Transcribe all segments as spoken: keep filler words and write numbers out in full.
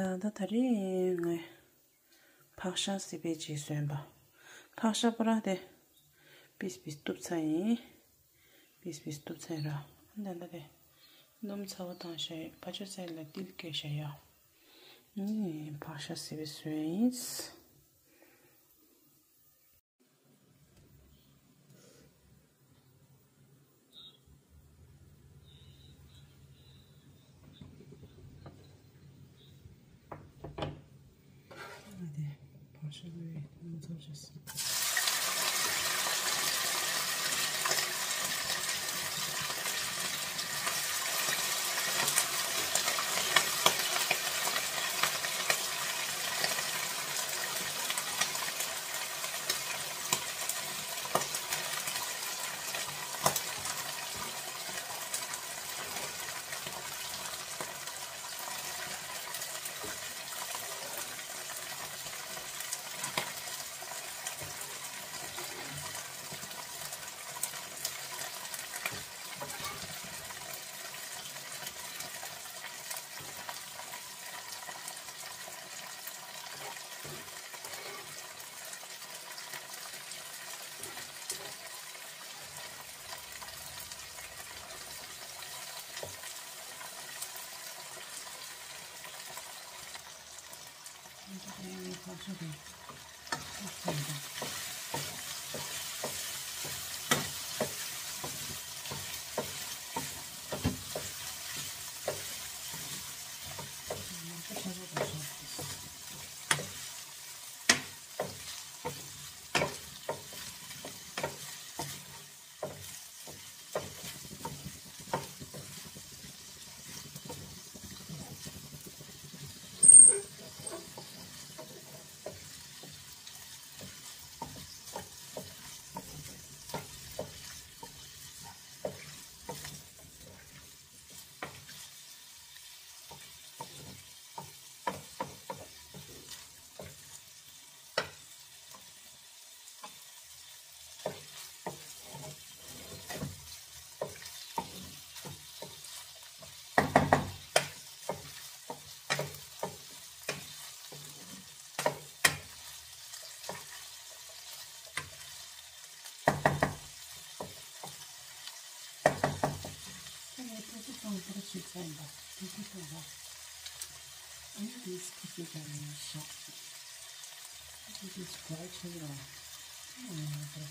ད་ལྟ་ད་རེས་ངས་ཕག་ཤ་སི་པན་ཅིག་བཟོས་པ། ཕག་ཤ་པོ་ར་དེ་པིས་པིས་གཏུབ་ཚར་ཡིན། པིས་པིས་གཏུབ་ཚར་ར། ད་ལྟ་དེ་སྣུམ་ཚ་བོ་བཏང་བྱས་ཕ་ཆུ་ཚལ་ལ་ཏིལ་བཀོད་བྱས་ཡ། ཨུམ། ཕག་ཤ་སི་པན་བཟོས་ཡིན། ཨ་ནི་ཏོག་ཙམ་གཙང་པོ་ཞིག་ཚོད་འདུག་ཏོག་ཙམ་གཙང་པོ། ཨ་ནི་དེ་ཁ་ཤས་ཀྱང་ཡང་ཞོག་ཨ་ནི་དེ་ཁོ་ཆེ་ལ། ཨ་ནི་ང་ཚོ་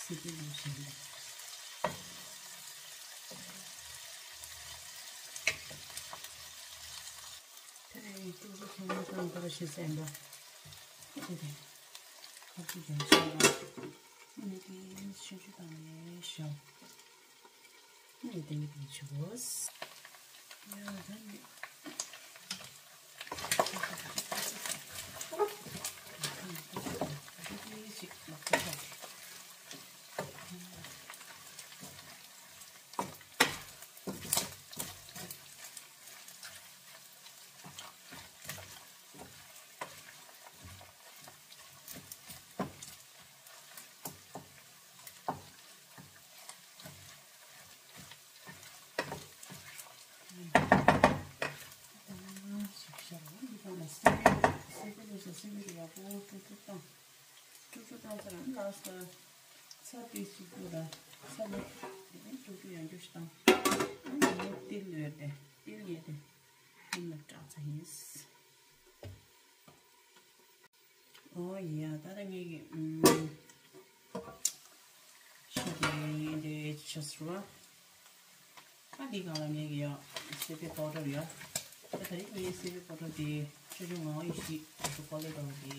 སི་པན་ལུགས་བཞིན་འདུག་དེ་ནས་ཏོག་ཙམ་ཚོད་འདུག་གཙང་པོ་ཞིག་ཚོད་འདུག་ཨ་ནི་དེ་ཁ་ཤས་ཀྱང་ཞོག་ཨ་ནི་དེ་ཆུང་ཆུང་དང་ཡང་ཞོག་ནས་དེ་འདྲ་བྱེད་དགོས། ཡ་ད་ནི། ཨོ་ཡ། ད་ལྟ་ངས་ཀྱི་ཨུམ། ཤ་དེ་འདི་ཆ་སུ་བ། ཨ་འདི་གང་ལ་ངས་ཀྱི་ཡ་སི་པན་པའུ་ཌར་ཡ། ད་ད་རེས་ངས་སི་པན་པའུ་ཌར་དེ་ཆུ་ཆུ་ངོ་ཡི་ཤི་ཨ་ཏུ་ཀོ་ལེ་གང་དེ།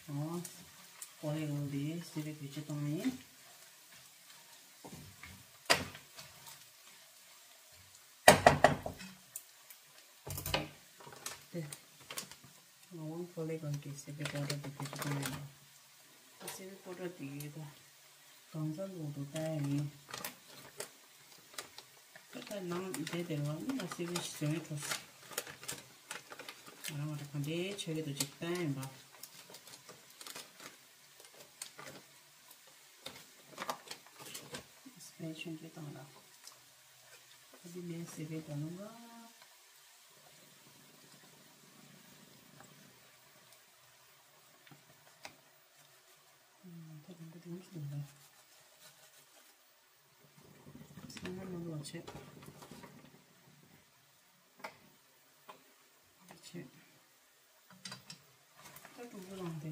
ཨོ། ཀོ་ལེ་གང་དེ་སི་པན་བེད་སྤྱོད་གཏོང་ཡིན། དེ། ང་དབང་ཕོ་ལེ་གང་གི་སི་པན་པའུ་ཌར་དེ་དེ་ཅི་གང་ཡིན་ན། སི་པན་པའུ་ཌར་དེ་ཡོད་ད། གང་ཟག་ལོག་ཏུ་ལྟ་ཡ་ཡིན། ད་ལྟ་ནང་དེ་དེ་རུ་བ་མི་ལ་སི་པན་ཞིག་བཟོས་ཡོད་འགྲོ། ང་རང་ང་རང་ག་འདྲའི་ཆ་གི་འདུག་ཅིག་ལྟ་ཡ་ཡིན་པ། སི་པན་ཆུང་ཆུང་བཏང་ལ། ཨ་འདི་ནས་སི་པན་ད་ལུང་ག། འདི་དེ་འདྲ་འདུག་ལ། ཚང་མ་ལོ་ལོ་བྱེད། བྱེད། ད་དྲུག་པོ་ལངས་ཏེ།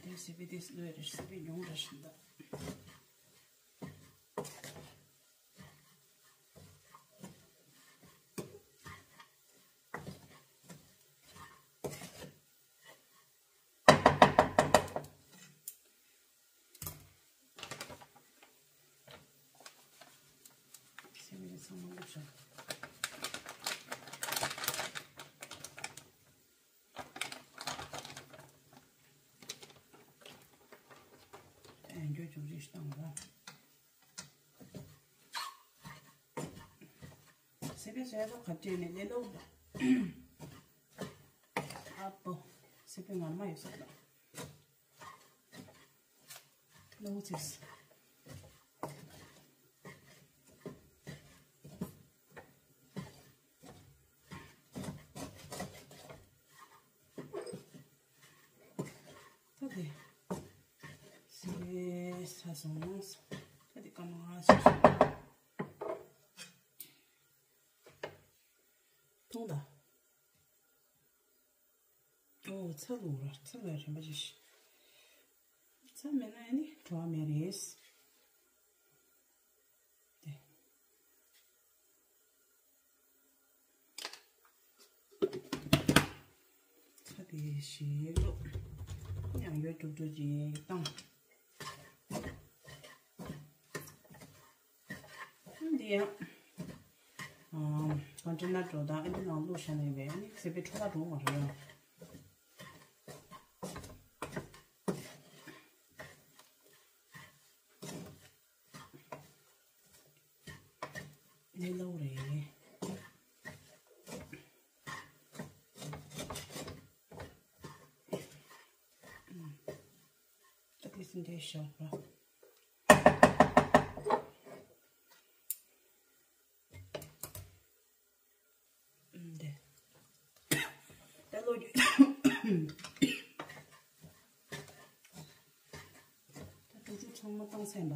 དེ་སི་པི་དེ་སི་ལོས་རེད། སི་པི་ཉུང་རེད་ཤིང་ད། སེམས་ཀྱི་ཚང་མ་བླུགས་བཞག་ཨེ་འགྱོད་ཅུང་རེ་ཞིག་བཏང་བ། སེམས་པའི་བཟོས་པ་ག་བྲིས་ནས་ལེ་ལོ། ཨ་པོ། སེམས་པའི་ངར་མ་ཡོད་ས་ལ། ལོ་ཚིགས། ད་དེ། སེ་ས་སོང་། ད་དེ་སྐར་མ་ལྔ་ཞིག་སོང་། མཐོང་ད། ཨོ་ཚ་ལུག་ར་ཚ་ལ་རིམ་པ་ཅིག་ཚ་མེད་ན་ཨ་ནི་བྲོ་བ་མེད་རེད། དེ། ཚ་དེ་ཞིག་ལོ། ཡང་ཡོད་དྲུག་དྲུག་ཅིག་བཏང་། འདི་ཡང་། ཨ། གོན་ཊེ་ནར་འགྲོ་དང་ཨ་འདི་ནང་བླུགས་བཞག་ནས་བས་ཨ་ནི་སེ་པའི་འཕྲོ་བརླག་འགྲོ་མ་རེད། འདི་ལོ་རེད། ད་དེ་སུ་འདྲའི་ཞོགས་པ། འདི། ད་ལོ་རྒྱུས། ད་དྲུག་ཅུ་ཚང་མ་བཏང་ཚར་པ།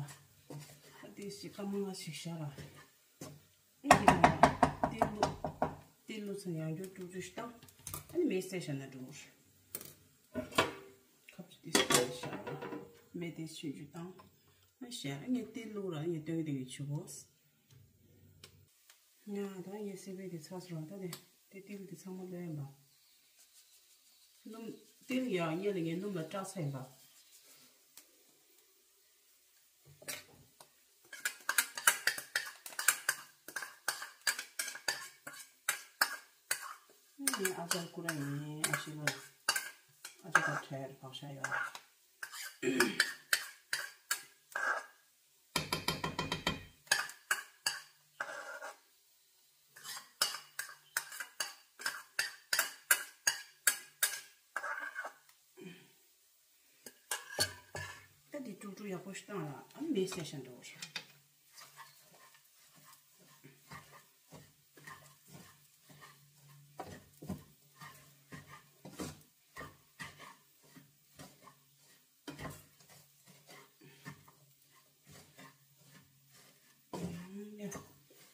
ད་དེ་ཞིག་སྐར་མ་ལྔ་ཞིག་བཞག་ར། ཨ་ནི་དེ་ལ་དེ་ལོ་དེ་ལོ་ཚང་ཡང་བསྐྱར་དྲུག་ཅུ་ཞིག་བཏང་། ཨ་ནི་མེ་བསད་བཞག་ན་འགྲོ་གི་རེད། ཁབ་ཅིག་དེ་བསད་བཞག་ར། མེ་དེ་ཆུང་ཆུང་བཏང་། ཨ་བཞག་ངས་དེ་ལོ་ར་ངས་སྟོན་གི་དེ་གི་ཆུ་བོ། ཡ། ད་ངས་སེ་པའི་དེ་ཚ་སོང་ར། ད་དེ་དེ་ཏིལ་དེ་ཚང་མ་ལོས་ཡིན་པ། སྣུམ། ཏིལ་ཡ་གཉིས་ལ་ངས་སྣུམ་ལ་སྐྲག་ཚ་ཡིན་པ། ངས་ཨ་ཅག་སྐུ་ར་ཡིན་ཨ་ཤི་ལོ། ཨ་ཅག་ག་ཁྲལ་བག་ཤ་ཡོད། ད་འདི་དཀྲུག་དཀྲུག་ཡག་པོ་ཞིག་བཏང་ལ། ཨ་མེ་བསད་བཞག་འགྲོ་བ་ཞིག་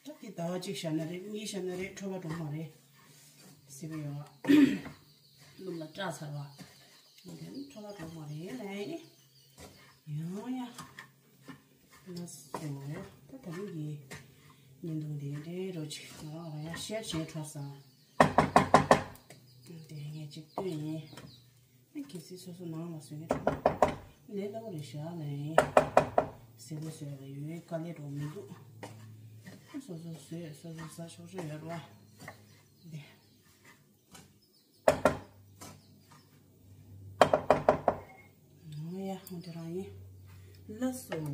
ད་འདི་ཟླ་བ་གཅིག་བཞག་ན་རེད། གཉིས་བཞག་ན་རེད། འཕྲོ་བ་འགྲོ་མ་རེད། སི་པི་ཡོ། སྣུམ་ལ་སྐྲག་ཚར་བ། འདི་ནི་འཕྲོ་བ་འགྲོ་མ་རེད་ལ། ཡང་ཡ། ལགས་སོ། ད་ད་རིང་གི་བརྙན་ཐུང་འདི་འདྲའི་རོ་ཅིག་ང་རང་ཡང་ཤེར་བྱས་འཕྲོ་བསམ། དེ་ངས་ཅིག་སྟོན་ཡིན། ཨ་གལ་སྲིད་སོ་སོ་ནང་ལ་བཟོས་ན་ལས་སླ་པོ་རེད་ཤག་ལ་ཡིན། ཟས་པོ་བཟོས་ལ་ཡོད་དཀའ་ལས་འགྲོ་མི་འདུག་སོ་སོ་བཟོས་སོ་སོ་ཟ་ཆོག་ཆོག་ཡོད་རེད་བ། འདི། ཨོ་ཡ། ཧོན་དེ་རང་ཡིན། ལགས་སོ།